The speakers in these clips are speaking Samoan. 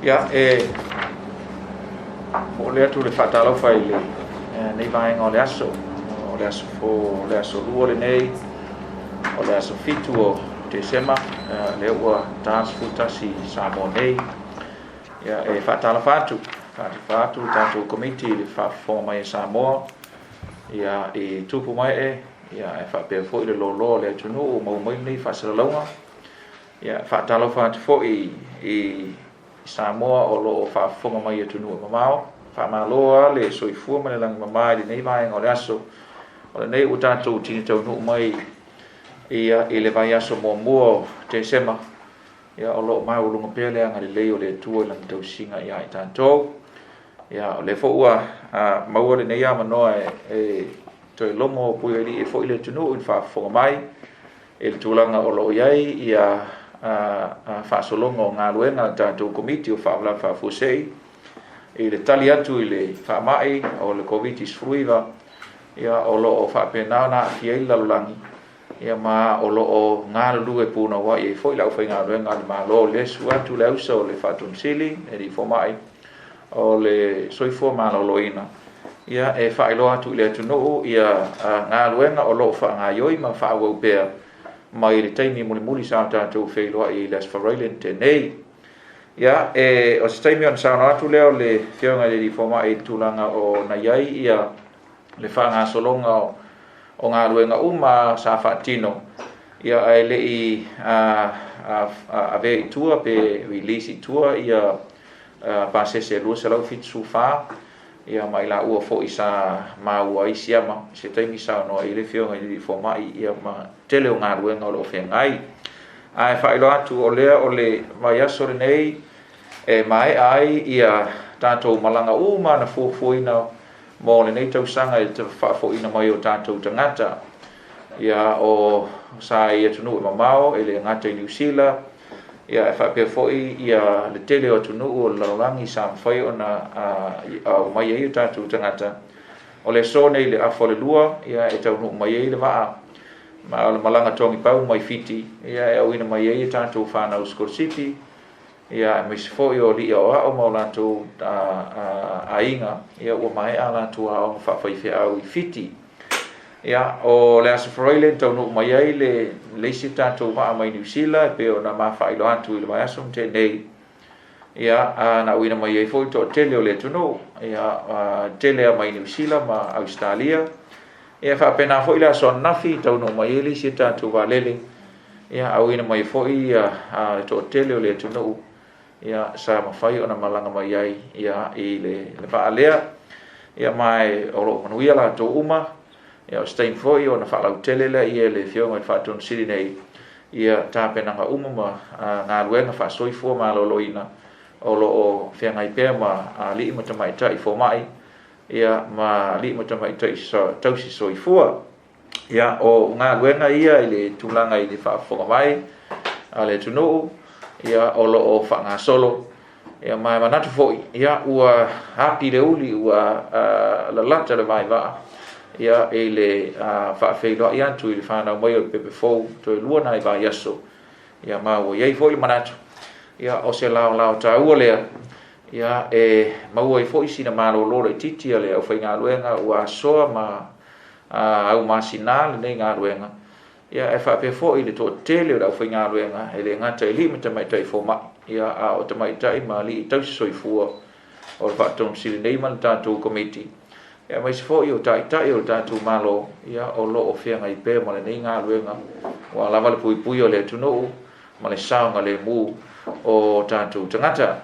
Ia, e momoli atu le faatalofa i lenei vaega o le aso, o le aso fou, o le aso Lua lenei, o le aso 7 o Tesema, lea ua ta le 11 i Samoa nei. Ia, e faatalofa atu, faatalofa atu le tatou Komiti i le faafofoga mai a Samoa, ia, i tupu ma ee, ia, e faapea foi le loaloa o le atunuu ua maua mai lenei faasalalauga. Ia, e faatalofa atu foi i Samoa o lo o faafofoga mai i atunuu e mamao. Faamalo lava le soifua ma le lagi mama i lenei vaega o le aso. O lenei ua tatou tini taunuu mai ia, i le vaiaso muamua o Tesema, ia, o lo o maualuga pea le agalelei o le Atua i lana tausiga ia i tatou. Ia, o lea foi ua maua lenei avanoa e toe logo puialii ai foi le atunuu i le faafofoga mai i le tulaga o lo o i ai ia faasologa o galuega a le tatou Komiti o Faalavelave Faafuasei i le tali atu i le faamai o le Koviti-19, ia, o lo o faapena ona aafia ai le lalolagi, ia, ma o lo o galulue punouai ai foi le aufaigaluega a le Malo. O lea e susu atu le ausa o le Faatonisili, le alii fomai o le Soifua Maloloina, ia, e faailoa atu i le atunuu ia galuega o lo o faagaioi ma faaauau pea mai le taimi mulimuli sa tatou feiloai i le Aso Faraile na tea nei. Ia, e, o se taimi ona saunoa atu lea o le Afioga i le Alii Fomai i le tulaga o na i ai ia le faagasologa o galuega uma sa faatino, ia, ae le i avea i tua pe release i tua ia pasese 274, ia, ma i laua foi sa maua ai siama. Se taimi saunoa i le Afioga i le Alii Fomai, ia, ma tele o galuega o lo o feagai. Ae faailoa atu o lea o le vaiaso lenei e maea ai ia tatou malaga uma na fuafuaina mo lenei tausaga i le faafoiina mai o tatou tagata, ia, o sa i atunuu e mamao, e le gata i Niu Sila, ia, e faapea foi ia le tele o atunuu o le lalolagi sa mafai ona aumai ai o tatou tagata. O le aso nei i le afa o le 2, ia, e taunuu mai ai le vaa ma o le malaga togipau mai Fiti, ia, e auina mai ai tatou fanau sikolasipi, ia, aemaise foi o alii aoao ma o latou aiga, ia, ua maea a latou aoga faafaifeau i Fiti. Ia, o le Aso Faraile na taunuu mai ai le isi tatou vaa mai Niu Sila e pei ona ma faailoa atu i le vaiaso na tea nei, ia, na auina mai ai foi le toatele o le atunuu, ia, tele lava mai Niu Sila ma Ausetalia. Ia, faapena foi le aso ananafi taunuu mai ai le isi tatou vaalele, ia, auina mai foi ia le toatele o le atunuu, ia, sa mafai ona malaga mai ai, ia, i le vaa lea, ia, ma o lo o manuia latou uma. Ia, o se taimi foi ona faalautele lea ia e le Afioga i le Faatonisili nei ia tapenaga uma ma galuega faasoifua maloloina o lo o feagai pea ma alii ma tamaitai fomai, ia, ma alii ma tamaitai tausi soifua. Ia, o galuega ia i le tulaga i le faafofoga mai a le atunuu, ia, o lo o faagasolo. Ia, ma e manatu foi, ia, ua api le uli, ua lalata le vaivaa, ia, i le faafeiloai atu i le fanau mai o le pepe fou, toe 2 nai vaiaso, ia, ma ua i ai foi le manatu, ia, o se laolao taua lea, ia, e maua ai foi sina malolo laitiiti a le aufaigaluega ua asoa ma au masina lenei galuega, ia, e faapea foi le toatele o le aufaigaluega, e le gata i alii ma tamaitai fomai, ia, a o tamaitai ma alii tausi soifua o le Faatonisili nei ma le tatou Komiti, ia, aemaise foi o taitai o le tatou Malo, ia, o lo o feagai pea ma lenei galuega ua lava le puipui o le atunuu ma le saogalemu o tatou tagata.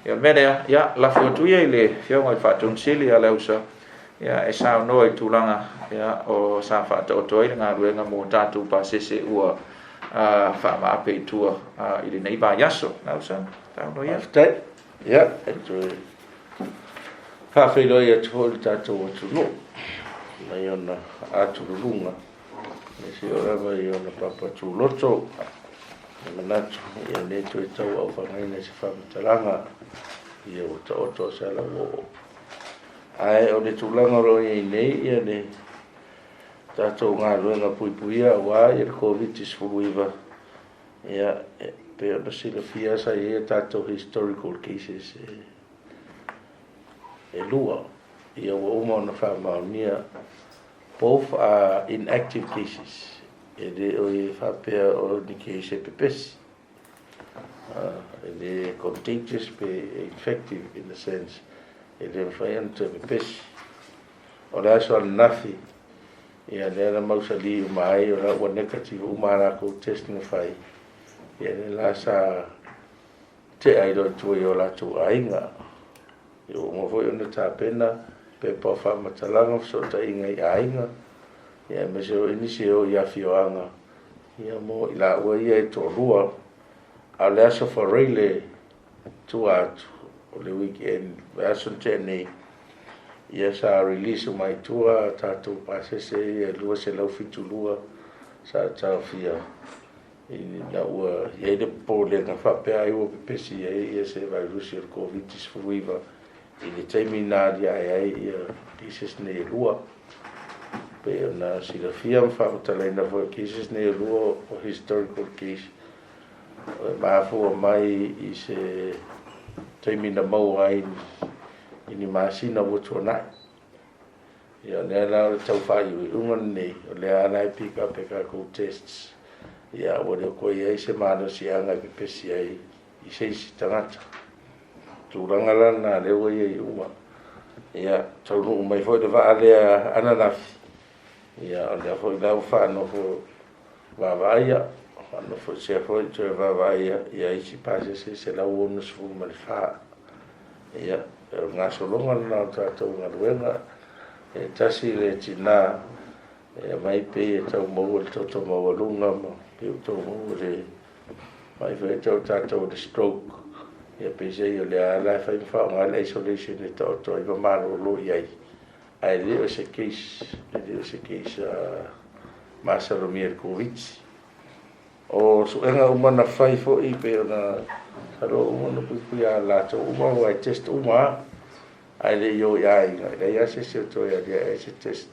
Ia, o le mea lea, ia, lafo atu ia i le Afioga i le Faatonisili ia Leausa, ia, e saunoa i tulaga, ia, o sa faataoto ai le galuega mo tatou pasese ua faamaape i tua i lenei vaiaso. Leausa, saunoa ia. Faafetai. Ia, e toe faafeiloai atu foi i le tatou atunuu mai ona atululuga, aemaise oo lava i ona papatuloto. E manatu, ia le toe tau aofagaina se faamatalaga, ia ua taoto a sala ua oo. Ae o le tulaga o lo o i ai nei ia le tatou galuega puipuia aua ia le Koviti-19, ia, e Pei ona silafia sa i ai a tatou historical cases e lua, ia ua uma ona faamaonia, both are inactive cases, e le o e faapea o ni case e pepesi. E le contagious pe infective in the sense e le mafai ona toe pepesi. O le aso ananafi, ia lea na mausali uma ai o la ua negative uma a latou test na fai, ia lea la sa tea ai loa i tua i o latou aiga. Ia ua uma foi ona tapena pepa o faamatalaga fesootaiga i aiga, ia aemaise foi nisi e o i afioaga, ia mo i laua ia e toalua. A o le aso Faraile tua atu o le weekend, vaiaso na tea nei, ia sa release uma ai i tua tatou pasese ia e 272 sa taofia ina ua i ai le popolega faapea ai ua pepesi ai ia se vairusi o le Koviti-19 i le taimi na aliae ai ia cases nei e lua. Pei ona silafia ma faamatalaina foi o cases nei e lua o historical case e mafua mai i se taimi na maua ai i ni masina ua tuanai. Ia o lea la o le tau faaiuiuga lenei, o lea la e pick up e tatou tests, ia ua le o toe i ai se malosiaga e pepesi ai i se isi tagata. Tulaga la lena lea ua i ai uma. Ia, taunuu mai foi le vaa lea ananafi, ia o lea foi la ua faanofo vaavaaia, faanofoesea foi toe vaavaaia ia isi pasese 164. Ia, o le gasologa lena o le tatou galuega. E tasi le tinā e aumai pei e tau maua le toto maualuga ma pei ua tau maua le mai foi e tau tatou o le stroke. Ia peiseai o lea la e fai ma faaaoga le isolation e taoto ai ma malolo i ai. Ae le o se case, e le o se case masalomia i le Koviti. O suega uma na fai foi pei ona masalo ua uma ona puipui ia latou uma aua e test uma lava, ae le i o i aiga, e leai lava se isi o toe aliae ai se test.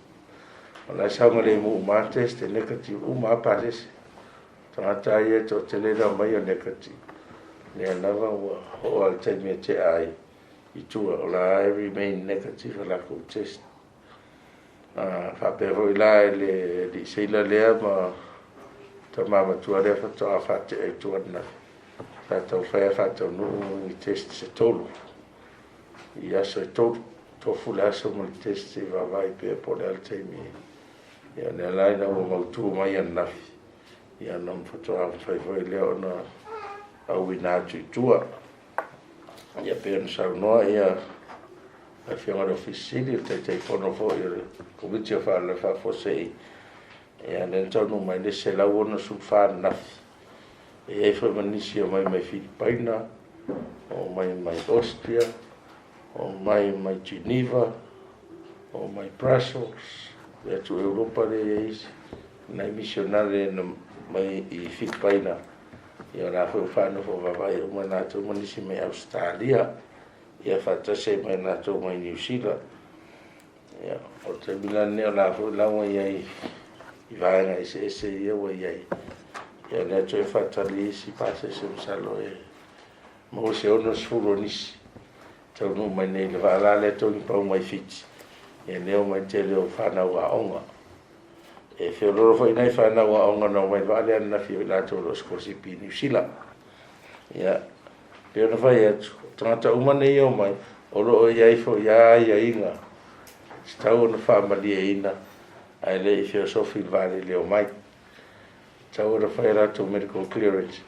O la e saogalemu uma lava test, e negative uma lava pasese. O tagata ia e toatele na omai o negative. Lea lava ua oo lava i le taimi e tea ai i tua, o la e remain negative a latou test. Faapea foi la i le alii seila lea ma tama matua lea faatoa faatea i tua ananafi, sa taumafai lava e faataunuu ni test se tolu i aso e tolu, tofu le aso ma le test se i vaavaai pea po o le a le taimi. Ia o lea la ina ua mautu mai ananafi, ia ona faatoa mafai foi lea ona auina atu i tua. Ia pei ona saunoa ia le Afioga i le Ofisa Sili, o le Taitaifono foi o le Komiti o Faalavelave Faafuasei, ia lea na taunuu mai le 164 ananafi. E i ai foi ma nisi e omai mai Filipaina, omai mai Austria, omai mai Geneva, omai Brussels, le atu Europa lea e i ai isi, nai misionare na mai i Filipaina, ia o la foi ua faanofo vaavaai uma latou ma nisi mai Ausetalia, ia faatasi ai ma latou mai Niu Sila. Ia, o le taimi la lenei o la foi la ua i ai i vaega eseese ia ua i ai. Ia o lea toe faatali isi pasese masalo e maua se 60 o nisi taunuu mai nei i le vaa la lea togi pau mai Fiti. Ia lea omai tele o fanau aoga. E feoloolo foi nai fanau aoga na omai i le vaa lea ananafi o i latou o lo o sikolasipi i Niu Sila. Ia, pei ona fai atu, o tagata uma nei e omai, o lo o i ai foi lava aiaiga e tatau ona faamalieina ae le i feosofi i le vaalele e omai. E tatau ona fai a latou medical clearance,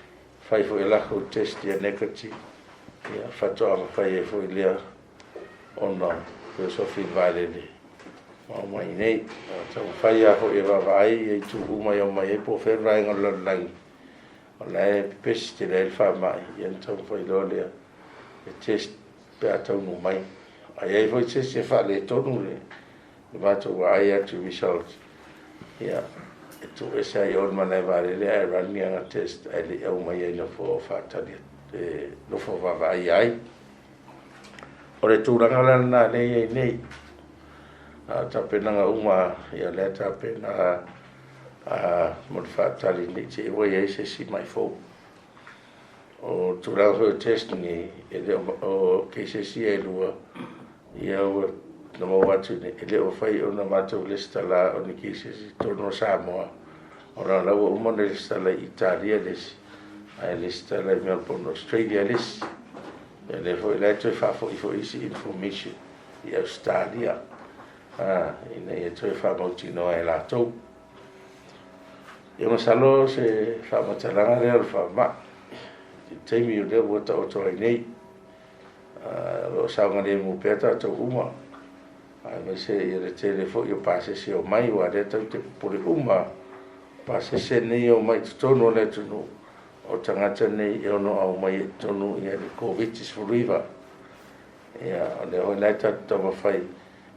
fai foi a latou test ia negative, ia faatoa mafai ai foi lea ona feosofi i le vaalele ma omai i inei. Taumafai lava foi e vaavaai ia itu uma e omai ai po o fea le vaega o le lalolagi o la e pepesi tele ai le faamai, ia ona taumafai loa lea e test pe a taunuu mai. A i ai foi se isi e faaletonu le matou vaai atu i results, ia e tuu ese ai i o i le malae vaalele ae run ni ana test ae le i aumaia i nofoa o faatali e nofo vaavaaia ai. O le tulaga la lena lea e i ai nei. A o tapenaga uma, ia lea tapena mo le faatali ne i te i ua i ai se isi mai fou. O tulaga foi o test nei, e le o cases ia e lua, ia ua na maua atu nei, e le o mafai ona matou resitala o ni cases i totonu o Samoa, ona o la ua uma ona resitala i Italia le isi, ae resitala i Melbourne, Australia le isi. Ia lea foi la e toe faafoi foi isi information i Ausetalia, ina ia toe faamautinoa e latou. Ia masalo se faamatalaga lea o le faamai i le taimi o lea ua taoto ai nei. O lo o saogalemu pea tatou uma, aemaise ia le tele foi o pasese o mai, aua o lea tatou te popole uma pasese nei e omai i totonu o le atunuu, o tagata nei e ono aumai i totonu ia le Koviti-19. Ia, o lea foi la e tatou taumafai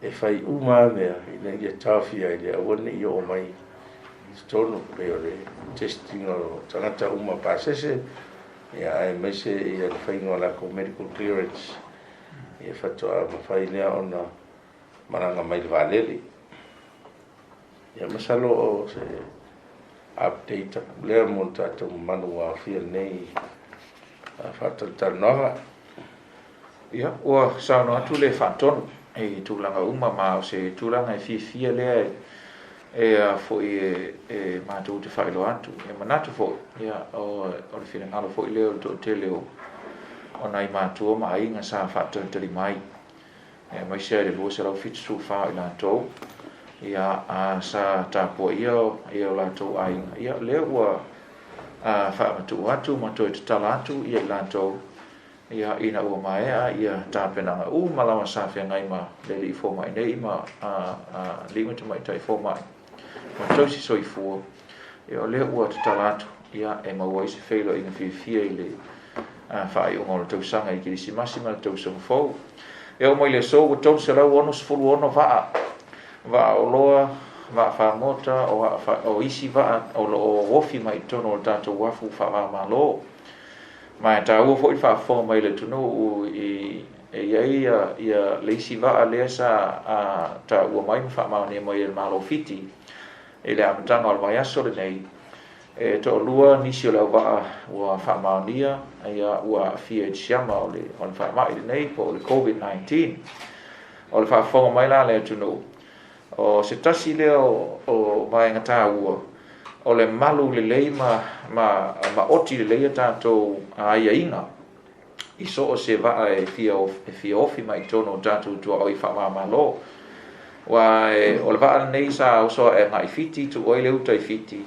e fai uma lava mea ina ia taofia ai le aua ne i oo mai i totonu, pei o le testing o tagata uma pasese, ia aemaise ia le faiga o latou medical clearance, ia faatoa mafai lea ona malaga mai i le vaalele. Ia masalo o se update atu lea mo le tatou mamalu ua aofia i lenei faatalatalanoaga. Ia, ua saunoa atu le Faatonu i tulaga uma, ma o se tulaga e fiafia lea e a foi e matou te faailoa atu. E manatu foi, ia, o le finagalo foi lea o le toatele o nai matua ma aiga sa faatalitali mai, aemaise ai le 274 o i latou, ia, sa tapuaia ia o latou aiga, ia, lea ua faamatuu atu ma toe tatala atu ia i latou, ia, ina ua maea ia tapenaga uma lava sa feagai ma le alii fomai nei ma alii ma tamaitai fomai ma tausi soifua, ia, o lea ua tatala atu, ia, e maua ai se feiloaiga fiafia i le faaiuga o le tausaga i Kerisimasi ma le tausaga fou. E oo mai le aso ua 366 vaa, vaa oloa, vaa fagota, o isi vaa o lo o ofi mai i totonu o le tatou uafu faava-o-Malo. Ma e taua foi le faafofoga mai a le atunuu i e i ai ia le isi vaa lea sa taua mai ma faamaonia mai e le Malo o Fiti i le amataga o le vaiaso lenei, e toalua nisi o le auvaa ua faamaonia ia ua aafia i le siama o le faamai lenei po o le COVID-19. O le faafofoga mai la a le atunuu, o se tasi lea o vaega taua o le malu lelei ma maoti lelei a tatou aiaiga i so o se vaa e fia ofi mai i totonu o tatou tuaoi faava-o-Malo. Aua o le vaa lenei sa oso ae agai i Fiti, tuu ai le uta i Fiti,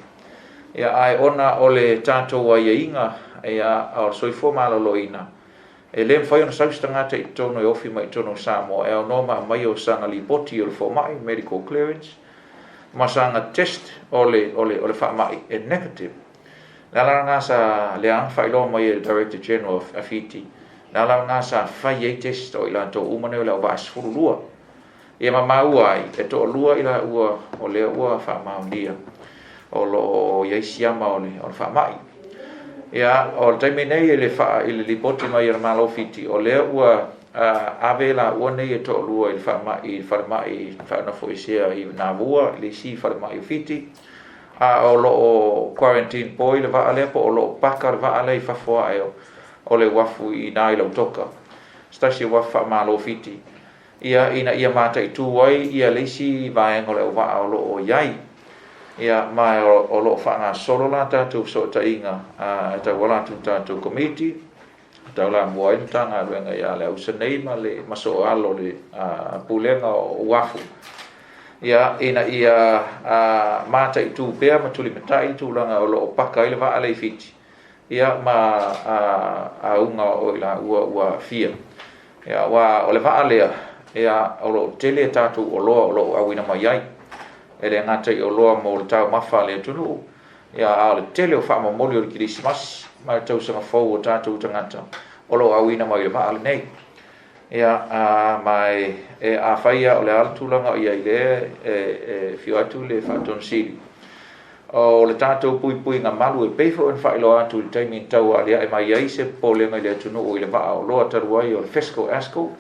ia, ae ona o le tatou aiaiga ia, o le soifua maloloina, e le mafai ona sau se tagata i totonu e ofi mai i totonu o Samoa e aunoa ma aumaia o sana lipoti o le fomai, medical clearance, ma sana test o le faamai e negative. Le ala lena sa lea na faailoa mai e le Director General a Fiti, le ala lena sa fai ai test o i latou uma nei o le auvaa e 12. Ia ma maua ai, e toalua i laua o lea ua faamaonia o lo o i ai siama o le faamai. Ia, o le taimi nei i le lipoti mai a le Malo o Fiti, o lea ua ave laua nei e toalua i le faamai, i le falemai faanofoesea i Navua, i le isi falemai o Fiti, a o lo o quarantine poi le vaa lea, po o lo o paka le vaa lea i fafo ae o le uafu i ina i Lautoka, se tasi o uafu faamalo Fiti, ia, ina ia mataitu ai ia le isi vaega o le auvaa o lo o i ai. Ia, ma o lo o faagasolo la tatou fesootaiga e tauala atu i le tatou komiti, taulamua ai le Matagaluega ia Leausa nei ma le masoalo o le Pulega o Uafu, ia, ina ia mataitu pea ma tulimatai le tulaga o lo o paka ai le vaa lea i Fiti, ia, ma auga o i laua ua aafia. Ia, aua o le vaa lea, ia, o lo o tele tatou oloa o lo o auina mai ai, e le gata i oloa mo le taumafa a le atunuu, ia, a o le tele o faamomoli o le Kerisimasi ma le tausaga fou o tatou tagata o lo o auina mai i le vaa lenei. Ia, ma e afai lava o le a le tulaga o i ai lea e afio atu le Faatonu Sili, o le tatou puipuiga malu e pei foi ona faailoa atu i le taimi na tau aliae mai ai se popolega i le atunuu i le vaa oloa talu ai o le Fesco Asco,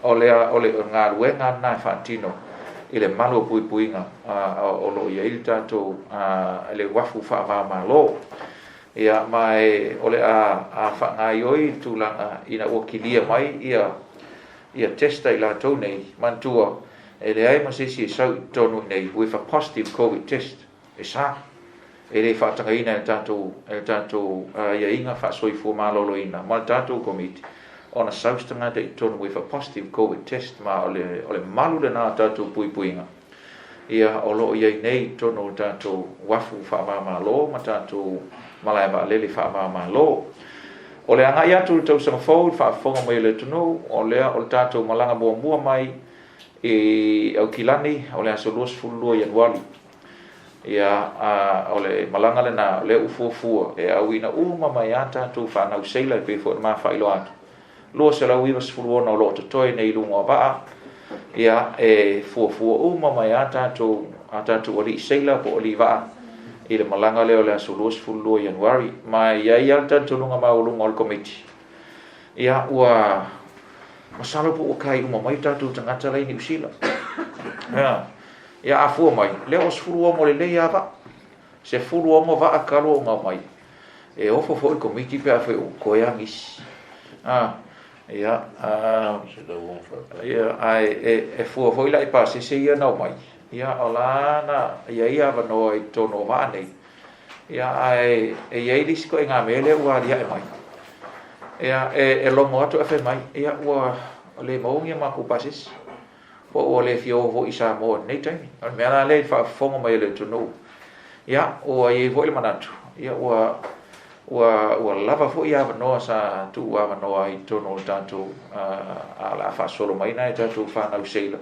o le o le galuega lena e faatino i le malu o puipuiga o lo o i ai le tatou le uafu faava-o-Malo. Ia, ma e, o le a, a faagaoioi le tulaga ina ua kilia mai ia, ia test a i latou nei. Manatua, e leai ma se isi e sau i totonu i nei with a positive COVID test. E sa. E le faatagaina e le tatou, e le tatou aiaiga faasoifua maloloina ma le tatou komiti ona sau se tagata i totonu with a positive COVID test, ma o le, o le malu lena o tatou puipuiga. Ia, o lo o i ai nei i totonu o tatou uafu faava-o-Malo ma tatou malae vaalele faava-o-Malo. O le agai atu i le tausaga fou i le faafofoga mai a le atunuu, o lea o le tatou malaga muamua mai i Aukilani o le aso 22 Ianuari. Ia, a, o le malaga lena, o lea ua fuafua e auina uma mai a tatou fanau seila e pei foi ona ma faailoa atu. 296 o lo o totoe nei i luga o vaa, ia, e fuafua uma mai a tatou, a tatou alii seila po o alii vaa i le malaga lea o le aso 22 Ianuari. Ma e i ai lava le talitonuga maualuga o le Komiti, ia, ua masalo po ua kai uma mai tatou tagata la i Niu Sila. Ia, ia a fua mai, lea ua 16 lelei lava vaa. 16 vaa talu ona omai. E ofo foi le Komiti pe afai ua toe lava nisi. Ia, ia, ae e fua foi la i pasese ia na omai, ia, o la na i ai avanoa i totonu o vaa nei. Ia, ae e i ai le isi ituaiga mea lea ua aliae mai. Ia, e logo atu ae fai mai, ia, ua le maua ni a matou pasese, po ua le fia o foi i Samoa i lenei taimi. O le mea la lea i le faafofoga mai a le atunuu, ia, ua i ai foi le manatu, ia, ua, ua, ua lava foi avanoa sa tuu avanoa ai i totonu o le tatou, a o le a faasolo mai nai a tatou fanau seila.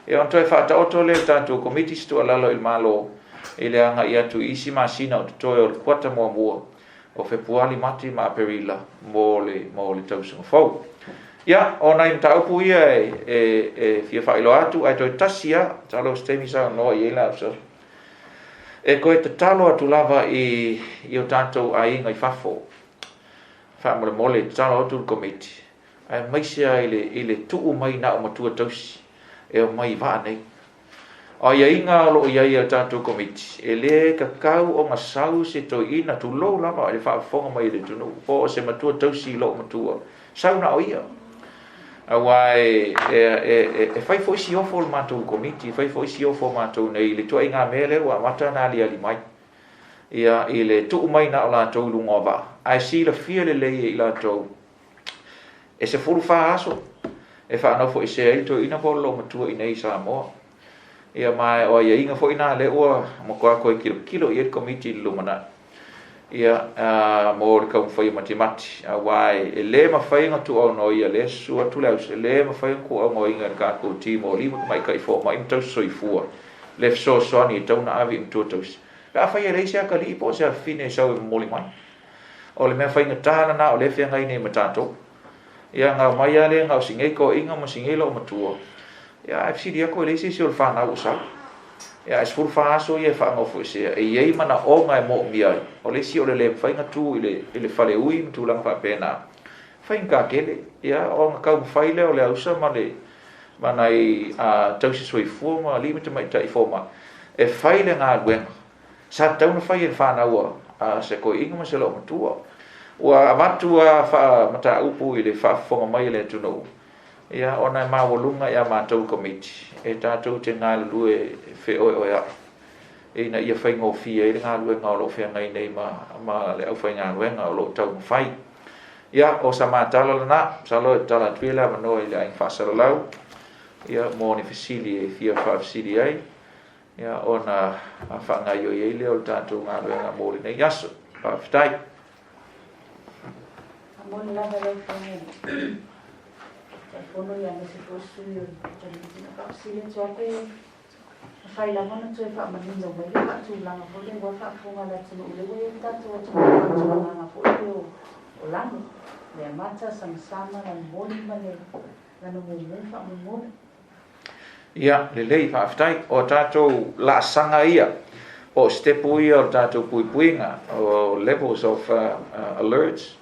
Ia, ona toe faataoto lea e le tatou Komiti se tuualalo i le Malo i le agai atu i isi masina o totoe o le kuata muamua o Fepuari, Mati ma Aperila mo le, mo le tausaga fou. Ia, o nai mataupu ia e, e, e fia faailoa atu, ae toe tasi lava, masalo o se taimi saunoa i ai la au. E toe tatalo atu lava i, i o tatou aiga i fafo, faamolemole, tatalo atu le Komiti, aemaise lava i le, i le tuu mai na o matua tausi e omai i vaa nei. O aiaiga o lo o i ai a le tatou Komiti, e le tatau ona sau se toeaina, tulou lava i le faafofoga mai a le atunuu, po o se matua tausi i lou matua, sau na o ia. Aua e, e, e, e fai foi si ofo le matou Komiti, e fai foi si ofo matou nei i le ituaiga mea lea ua amata ona aliali mai. Ia, i le tuu mai na o latou i luga o vaa, ae silafia lelei e i latou, E 14 aso e faanofoesea ai le toeaina po o le loomatua i inei i Samoa. Ia ma o aiaiga foi na lea ua matua toe kilokilo i ai le Komiti i le lumanai. Ia, mo le taumafai matimati, aua e le mafai ona tuuaunoaina, lea e susu atu le ausa, e le mafai ona tuuaunoaina e le tatou team o alii ma tamaitai fomai ma tausisoifua le fesoasoani e tatau ona ave i matua tausi, pe afai e leai se atalii po o se afafine e sau e momoli mai. O le mea faigata lena o lea e feagai nei ma tatou. Ia, na omai lava lea na o si nei toeaina ma si nei loomatua. Ia, ae fesili atu e leai se isi o le fanau o sau. Ia, ae 14 aso ia e faanofoesea, e i ai manaoga e moomia ai. O le isi o le le mafai ona tu i le, i le faleui ma tulaga faapena. Faigata tele. Ia, ona taumafai lea o le ausa ma le, ma nai tausisoifua ma alii ma tamaitai fomai e fai le galuega Sa tatau ona fai e le fanau a se toeaina ma se loomatua. Ua avatu a faamataupu i le faafofoga mai a le atunuu, ia, ona e maualuga ia matou le Komiti e tatou te galulue feoeoea'i ina ia faigofie ai le galuega o lo o feagai nei ma, ma le aufaigaluega o lo o taumafai. Ia, o sa matala lena, masalo e tatala atu ia le avanoa i le aiga faasalalau, ia, mo ni fesili e fia faafesili ai. Ia, ona faagaoioi ai lea o le tatou galuega mo lenei aso. Faafetai. Faamoni lava lau Afioga i le Taitaifono aemaise foi sui o le Komiti. Na faafesili atu lava pe mafai lava ona toe faamanino mai le faatulaga foi lea aua faafofoga a le atunuu lea ua i ai le tatou atunuu i faatulagaga foi lea o lano, meamata, samasama, lanumoli ma le lanumumu faamolemole. Ia, lelei, faafetai. O tatou laasaga ia, po o sitepu ia o le tatou puipuiga, o levels of alerts,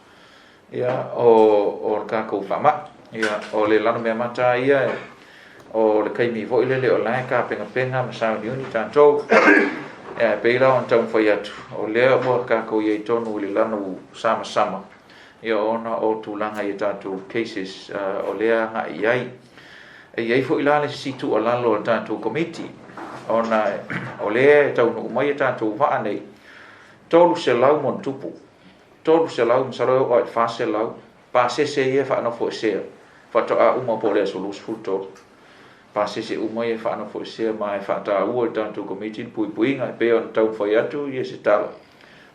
ia, o le tatou faamai. Ia, o le lanumeamata ia, o le taimi foi lele o la e tapenapena ma sauniuni tatou. Ia, e pei la ona taumafai atu, o lea ua tatou i ai tonu i le lanu samasama, ia ona o tulaga i a tatou cases o lea e agai i ai. E i ai foi la le isi tuualalo a le tatou Komiti, ona o lea e taunuu mai a tatou vaa nei, 300 ma ona tupu, 300, masalo e oo lava i le 400 pasese ia e faanofoesea, faatoa uma po o le aso 23. Pasese uma ia e faanofoesea ma e faataua i le tatou Komiti le puipuiga e pei ona taumafai atu ia se tala.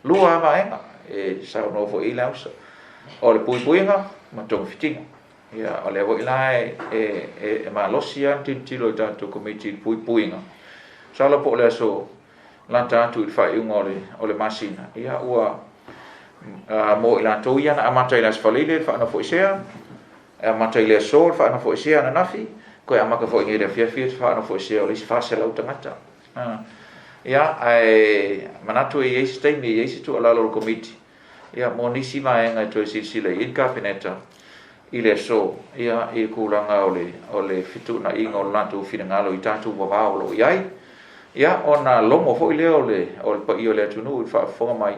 Lua lava vaega e saunoa foi i le ausa, o le puipuiga ma togafitiga. Ia, o lea foi la e malosi lava le tilotilo i le tatou Komiti i le puipuiga. Masalo po o le aso lata atu i le faaiuga o le masina, ia ua mo i latou ia na amata i le aso Faraile le faanofoesea, e amata i le aso le faanofoesea ananafi, toe amata foi nei i le afiafi le faanofoesea o le isi 400 tagata. Ia, ae manatu e i ai se taimi e i ai se tuualalo a le Komiti, ia, mo nisi vaega e toe silasila i ai le Kapeneta i le aso, ia, i le tulaga o le fetuunaiga o le latou finagalo i tatou vavao o lo o i ai. Ia, ona logo foi lea o le paia o le atunuu i le faafofoga mai,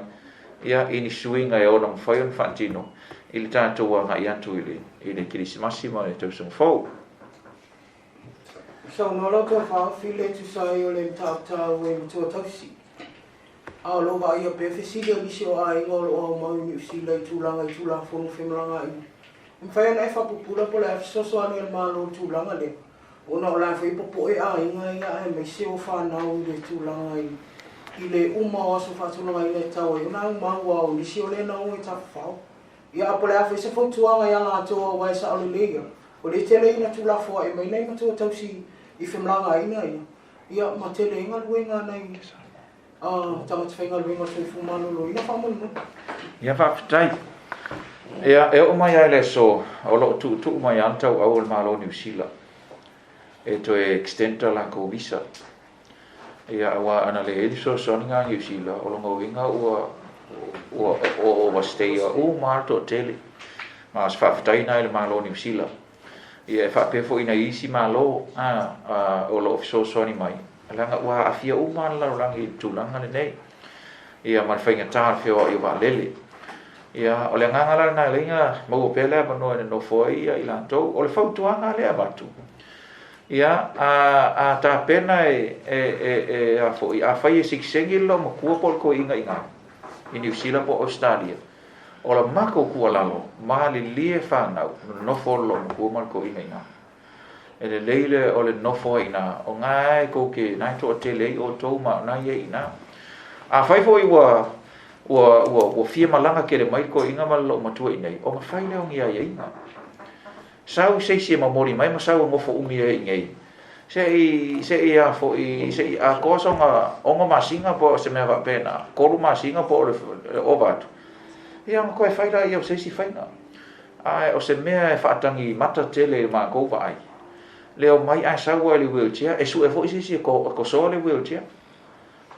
ia, i ni suiga e ono mafai ona faatino i le tatou agai atu i le Kerisimasi ma le tausaga fou. Saunoa lau Tau Faaofi le tusa ai o le mataupu e matua tausi. A o loo vaaia pea fesili a nisi o aiga o loo aumau i Niu Sila i tulaga i Tulafono femalagaaiga. E mafai ona e faapupula po o le a fesoasoani a le Malo i tulaga lea, ona o la foi popoe aiga ia aemaise o fanau i le tulaga i le uma o aso faatulagaina e tatau ai ona aumau, a o nisi o lea na o e tafafao. Ia, a po o le a foi se fautuaga ia latou, aua e sao lelei ia, o le tele ina tuulafoai mai nai matua tausi i femalagaaiga ia, ia ma tele ai galuega a nai tagata faigaluega o le soifua maloloina faamolemole. Ia, faafetai. Ia, e oo mai lava i le aso, o lo o tuutuu mai lava le tauau o le Malo o Niu Sila e toe extend a latou visa. Ia, aua ana leai le fesoasoani a Niu Sila, o lona uiga ua overstay uma lava le toatele. Ma o se faafetai lena i le Malo o Niu Sila. Ia, e faapea foi i nai isi Malo o lo o fesoasoani mai, leaga ua aafia uma lava le lalolagi i le tulaga lenei. Ia, ma le faigata o le feoai o vaalele. Ia, o le agaga la lena e ala ai ona maua pea le avanoa e nonofo ai ia i latou. O le fautuaga lea e avatu, ia, a tapena e a foi, afai e sigisegi le loomatua po o le toeaina i ina i Niu Sila po o Ausetalia, o le matou tuualalo, malilie fanau, nonofo le loomatua ma le toeaina i ina. E lelei le o le nofo ai ina, o na e tou te na e toatele ai outou ma o na ia i ina. Afai foi ua fia malaga tele mai le toeaina ma le loomatua i nei, ona fai lea o ni aiaiga. Sau se isi e momoli mai ma sau e nofo umi ai i nei. Se i a foi, se i atoa soga 6 masina po o se mea faapena, 3 masina po o le ova atu. Ia, ona toe fai laia o se isi faiga. Ae o se mea e faatagi mata tele i le matou vaai, le omai ae sau ai i le wheelchair, e sue foi se isi e tosoa le wheelchair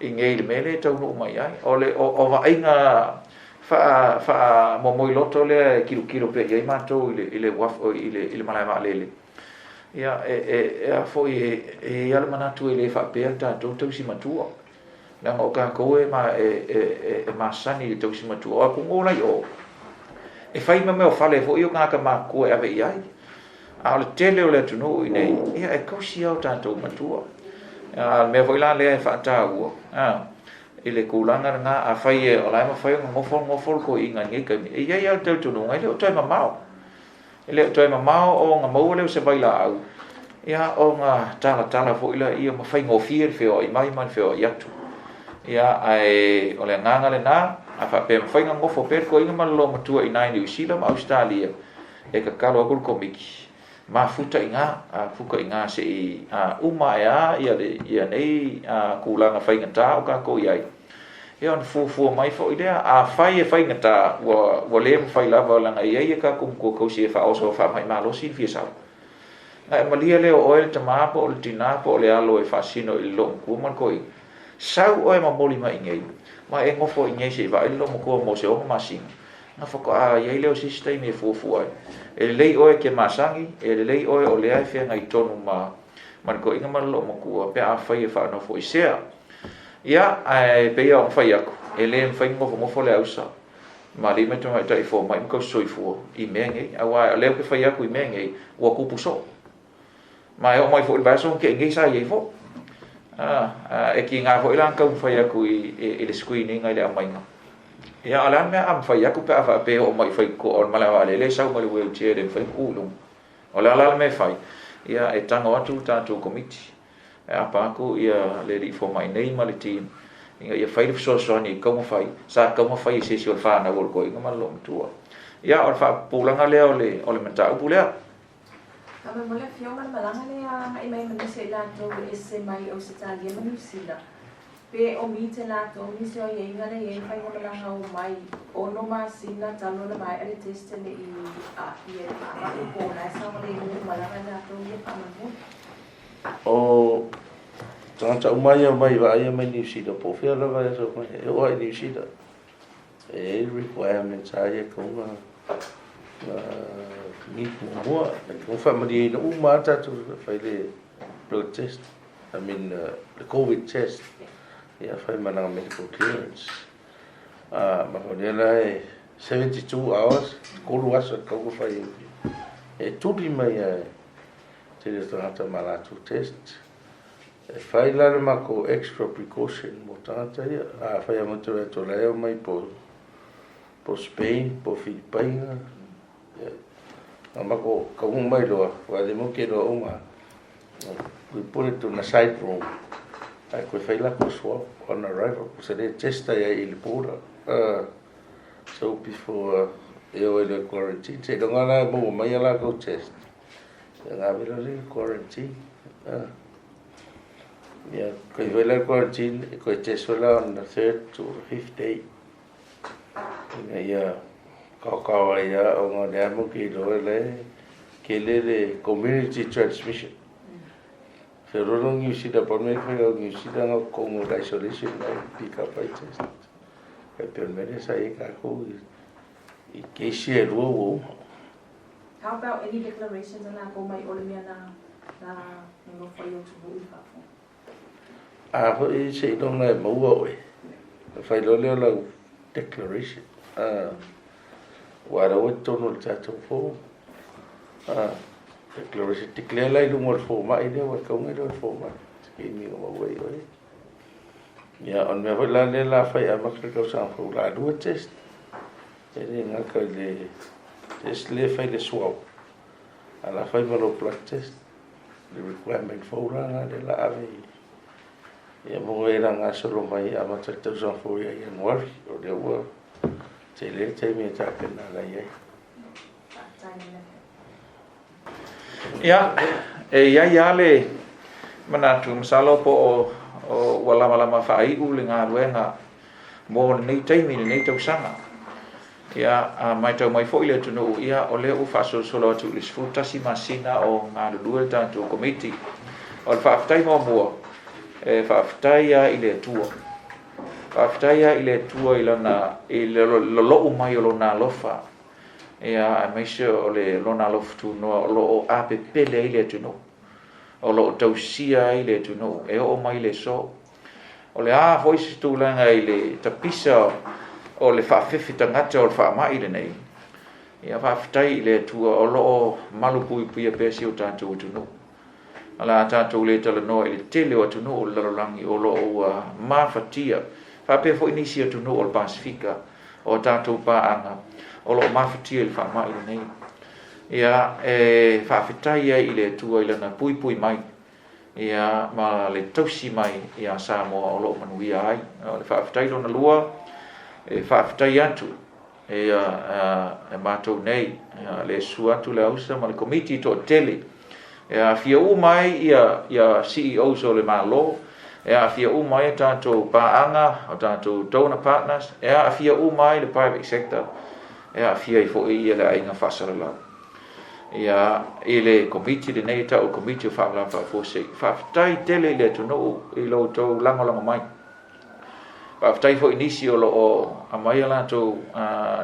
i nei le mea lea e taunuu mai ai. O le o vaaiga faa momoiloto lea e kilokilo pea i ai matou i le uafu, i le malae vaalele. Ia, e a foi, e i ai le manatu e le faapea tatou tausi matua. Leaga o tatou e masani i le tausi matua. O atunuu la i o, e fai ma mea o fale foi o tagata matutua e ave i ai. A o le tele o le atunuu i nei, ia, e tausi lava o tatou matua. A o le mea foi la lea e faataua, i le tulaga lena, afai e o la e mafai ona nofo nofo le toeaina i lenei taimi, e i ai lava le talitonuga e le o toe mamao. E le o toe mamao ona maua lea o se vailaau, ia, ona talatala foi laia ma faigofie le feoai mai ma le feoai atu. Ia, ae o le agaga lena, a faapea e mafai ona nofo pea le toeaina ma le loomatua i ina i Niu Sila ma Ausetalia, e tatalo atu le Komiti, mafuta i ina, futa i ina se i uma ae a ia nei tulaga faigata o tatou i ai. Ia, ona fuafua mai foi lea, afai e faigata, ua le mafai lava, leaga e i ai a tatou matua tausi e faaoso faamai malosi le fia sau. Na e malia lea o oe le tamā po o le tinā po o le alo e faasino i le loomatua ma le toeaina. Sau oe momoli mai i nei, ma e nofo i nei se i vaai le loomatua mo se 6 masina. Na faatoa i ai lea o se isi taimi e fuafua ai. E lelei oe e te masani, e lelei oe o lea e feagai tonu ma le toeaina ma le loomatua pe afai e faanofoesea. Ia, ae pei lava ona fai atu, e le mafai ona nofonofo le ausa ma alii ma tamaitai fomai ma tausisoifua i mea nei, aua o lea ou te fai atu i mea nei, ua tupu soo. Ma e oo mai foi i le vaiaso na tea nei sa i ai foi. E tiga foi la ona taumafai atu i le screen ina i le aumaiga. Ia, a o le a le mea a mafai atu pe a faapea e oo mai i faitotoa o le malae vaalele e sau mai le wheelchair e le mafai ona tu i luga. O le a la le mea e fai? Ia, e tago atu le tatou komiti, e apa atu ia le alii fomai nei ma le team ina ia fai le fesoasoani e taumafai, sa taumafai e se isi o le fanau o le toeaina ma le loomatua. Ia, o le faapupulaga lea o le, o le mataupu lea. Faamolemole Afioga le malaga lea agai mai ma nisi o i latou e ese mai Ausetalia ma Niu Sila pe o mite latou nisi o aiaiga lea i ai faiga malaga omai 6 masina talu ona maea le test e le i aafia i le faamai po o la e saogalemu malaga i latou ia faamolemole. O tagata uma ia omai vaaia mai Niu Sila po o fea lava e aso mai e oo lava i Niu Sila e i ai requirements lava ia e tatau ona meet muamua. E tatau ona faamalieina uma lava tatou e fai le blood test, I mean le covid test, ia fai ma lana medical clearance. Ma o lea la e 72 hours, 3 aso e tatau ona fai ai. E tuli mai lava e tele o tagata ma latou test. E fai la le matou extra precaution mo tagata ia. Afai lava matou te vaai atu o la e omai po po Spain po Filipaina, ia, na matou taunuu mai loa, aua le matou te iloa uma, we put it on a side room, ae toe fai latou swab on arrival, sa le test ai i le border. So before e o ai loa i quarantine, seiloga la e maua mai a latou test, ia ona ave loa lea i le quarantine. Ia, toe fai la le quarantine, e toe test foi la on the third to the fifth day, ina ia kaokao ai lava ona o lea matou te iloa o la e tele le community transmission. Feoloolo Niu Sila, pau le mea e fai o Niu Sila na o totonu o le isolation la e pick up ai test. E pei o le mea lea sa i ai tatou i case ia e lua ua uma. How about any declarations a lakou mai o le mea na na nonofo ai o atunuu i fafo? A foi seiloga e maua oe, ona fai loa lea o lau declaration. Aua o lea ua i totonu o le tatou form. Declaration, declare la i luga o le fomai lea, ua tatau ona iloa e le fomai se taimi e maua ai oe. Ia, o le mea foi la lea o le a fai amata le tausaga fou, o le a lua test. E le gata i le test lea e fai le swab, ae o le a fai ma lou blood test. Le requirement fou la lena lea o le a ave i ia mo e la gasolo mai e amata le tausaga fou ia Ianuari. O lea ua tele le taimi e tapena ai ai. Ia, e i ai lava le manatu, masalo po o ua lamalama faaiu le galuega mo lenei taimi, lenei tausaga. Ia, a matau mai foi le atunuu, ia, o lea ua faasolosolo atu i le 11 masina o galulue le tatou Komiti. O le faafetai muamua, e faafetai lava i le Atua. Faafetai lava i le Atua i lana, i le lolou mai o Lona alofa, ia, aemaise o le Lona alofa tunoa o lo o apepele ai le atunuu, o lo o tausia ai le atunuu e oo mai le aso. O le a foi se tulaga i le tapisa o le faafefe tagata o le faamai lenei, ia faafetai i le Atua o lo o malupuipuia pea si o tatou atunuu. O le a tatou le talanoa i le tele o atunuu o le lalolagi o lo o ua mafatia, faapea foi nisi atunuu o le Pasefika o a tatou paaga o lo o mafatia i le faamai lenei. Ia, e faafetai ai i le Atua i lana puipui mai ia ma le tausi mai ia Samoa o lo o manuia ai. O le faafetai lona lua, e faafetai atu ia e matou nei, ia le susu atu le ausa ma le komiti toatele, e aafia uma ai ia, ia CEOs o le Malo, e aafia uma ai a tatou paaga, o tatou donor partners, e aafia uma ai le private sector, e aafia ai foi ia le aiga faasalalau. Ia, i le komiti lenei e tau o le Komiti o Faalavelave Faafuasei. Faafetai tele i le atunuu i lo outou lagolago mai. Faafetai foi i nisi o lo o aumai a latou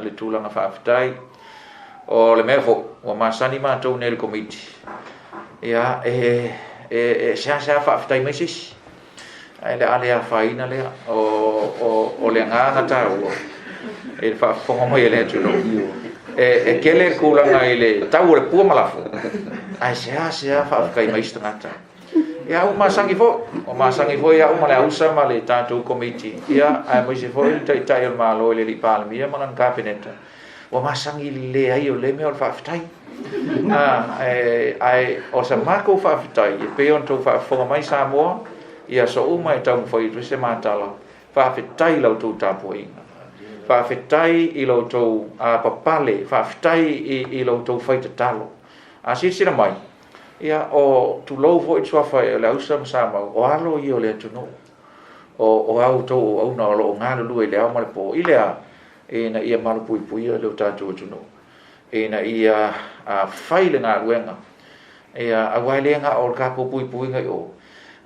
le tulaga faafetai. O le mea foi, ua masani matou nei le komiti, ia, e, e, e seasea faafetai mai se isi. Ae le a le afaina lea o le agaga taua i le faafofoga mai a le atunuu. E tele le tulaga i le tau o le pua ma lafo, ae seasea faafetai mai isi tagata. Ia ua masani foi, ua masani foi au ma le ausa ma le tatou Komiti, ia aemaise foi le Taitai o le Malo i le alii Palemia ma lana Kapeneta, ua masani i le leai o lea mea o le faafetai. Ae o sa matou faafetai, e pei ona outou faafofoga mai Samoa, i aso uma e taumafai atu ai se matala, faafetai i la outou tapuaiga, faafetai i la outou papale, faafetai i la outou faitatalo. A silasila mai, ia, o tulou foi le suafa o Leausa ma Samau, o alo ia o le atunuu, o a outou auauna o lo o galulue i le ao ma le po, i le a? Ina ia malupuipuia le tatou atunuu, ina ia fai le galuega, ia, aua e le na o le tatou puipuiga i o,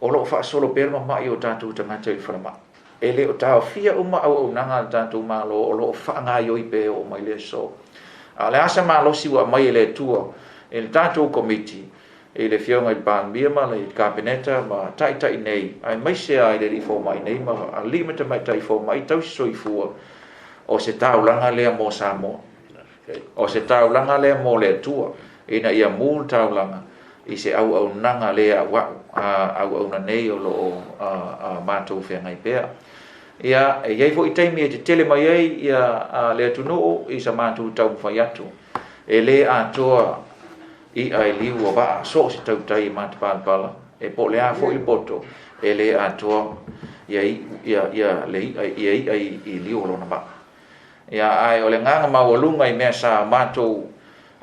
o lo o faasolo pea le mama'i o tatou tagata i le falemai. E le o taofia uma auaunaga a le tatou Malo o lo o faagaioi pea e oo mai le aso. A o le a se malosi ua aumai e le Atua i le tatou Komiti, i le Afioga i le Palemia ma le Kapeneta ma Taitai nei, aemaise lava i le alii fomai nei ma alii ma tamaitai fomai tausi soifua, o se taulaga lea mo Samoa. O se taulaga lea mo le Atua, ina ia mu le taulaga i se auaunaga le auau, auauna nei o lo o matou feagai pea. Ia, e i ai foi taimi e tetele mai ai ia le atunuu i sa matou taumafai atu. E le atoa i'a i liu o vaa so o se tautai e matapalapala, e po o le a foi le poto, e le atoa ia le i'a ia i liu o lona vaa. Ia, ae o le agaga maualuga i mea sa matou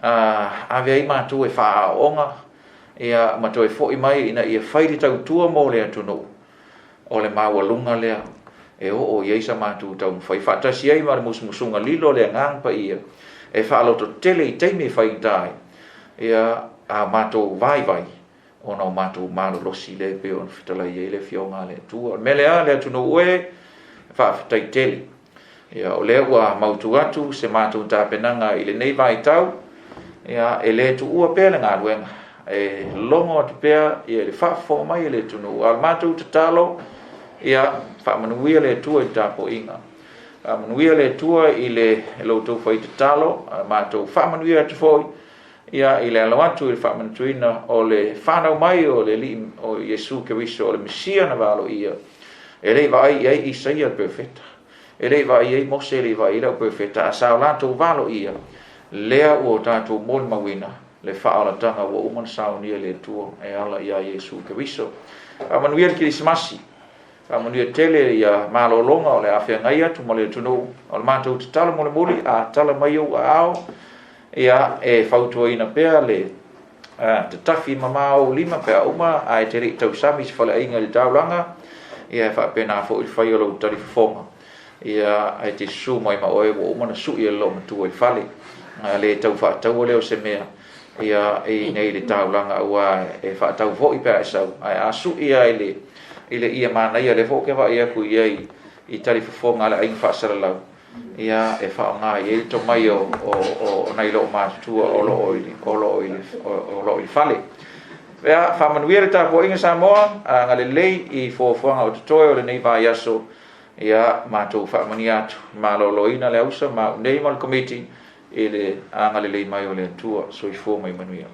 ave ai matou e faaaooga, ia, ma toe foi mai ina ia fai le tautua mo le atunuu, o le maualuga lea e oo i ai sa matou taumafai faatasi ai ma le musumusuga lilo a le Agaga Paia e faalototele i taimi e faigata ai, ia, a matou vaivai ona o matou malolosi lea e pei ona fetalai ai le Afioga a le Atua. O le mea lea, le atunuu e, faafetai tele. Ia, o lea ua mautu atu se matou tapenaga i lenei vaitau, ia, e le tuua pea le galuega, e logo atu pea ia le faafofoga mai e le atunuu. A o le matou tatalo, ia, faamanuia le Atua i le tapuaiga. Faamanuia le Atua i le lo outou fai tatalo, a matou faamanuia atu foi, ia, i le alo atu i le faamanatuina o le fanau mai o le Alii o Iesu Keriso, o le Mesia na valoia, e le i vaai i ai Isaia le perofeta, e le i vaai i ai Mose, e le i vaai i ai le au perofeta, a sa o latou valoia, lea ua o tatou molimauina le faaolataga ua uma ona saunia e le Atua e ala iā Iesu Keriso. Faamanuia le Kerisimasi, faamanuia tele ia malologa o le a feagai atu ma le atunuu. O le matou tatalo mulimuli, a tala mai ou aao, ia, e fautuaina pea le tatafi mama ou lima pe a uma, ae te le i tausami i se faleaiga i le taulaga, ia e faapena foi le fai o lou talifofoga, ia, ae te susu mai ma oe ua uma ona sui e le loomatua i le fale. A le tau faataua lea o se mea, ia, i nei le taulaga, aua e faatau foi pe a e sau, ae a sui lava i le ia manaia, lea foi ou te vaai atu i ai i talifofoga a le aiga faasalalau, ia, e faaaoga i ai le tomai o nai loomatutua o lo o i le fale. Ia, faamanuia le tapuaiga Samoa, agalelei i fuafuaga o totoe o lenei vaiaso, ia, matou faamanuia atu, maloloina le ausa ma au nei ma le Komiti i le agalelei mai o le Atua. Soifua ma ia manuia.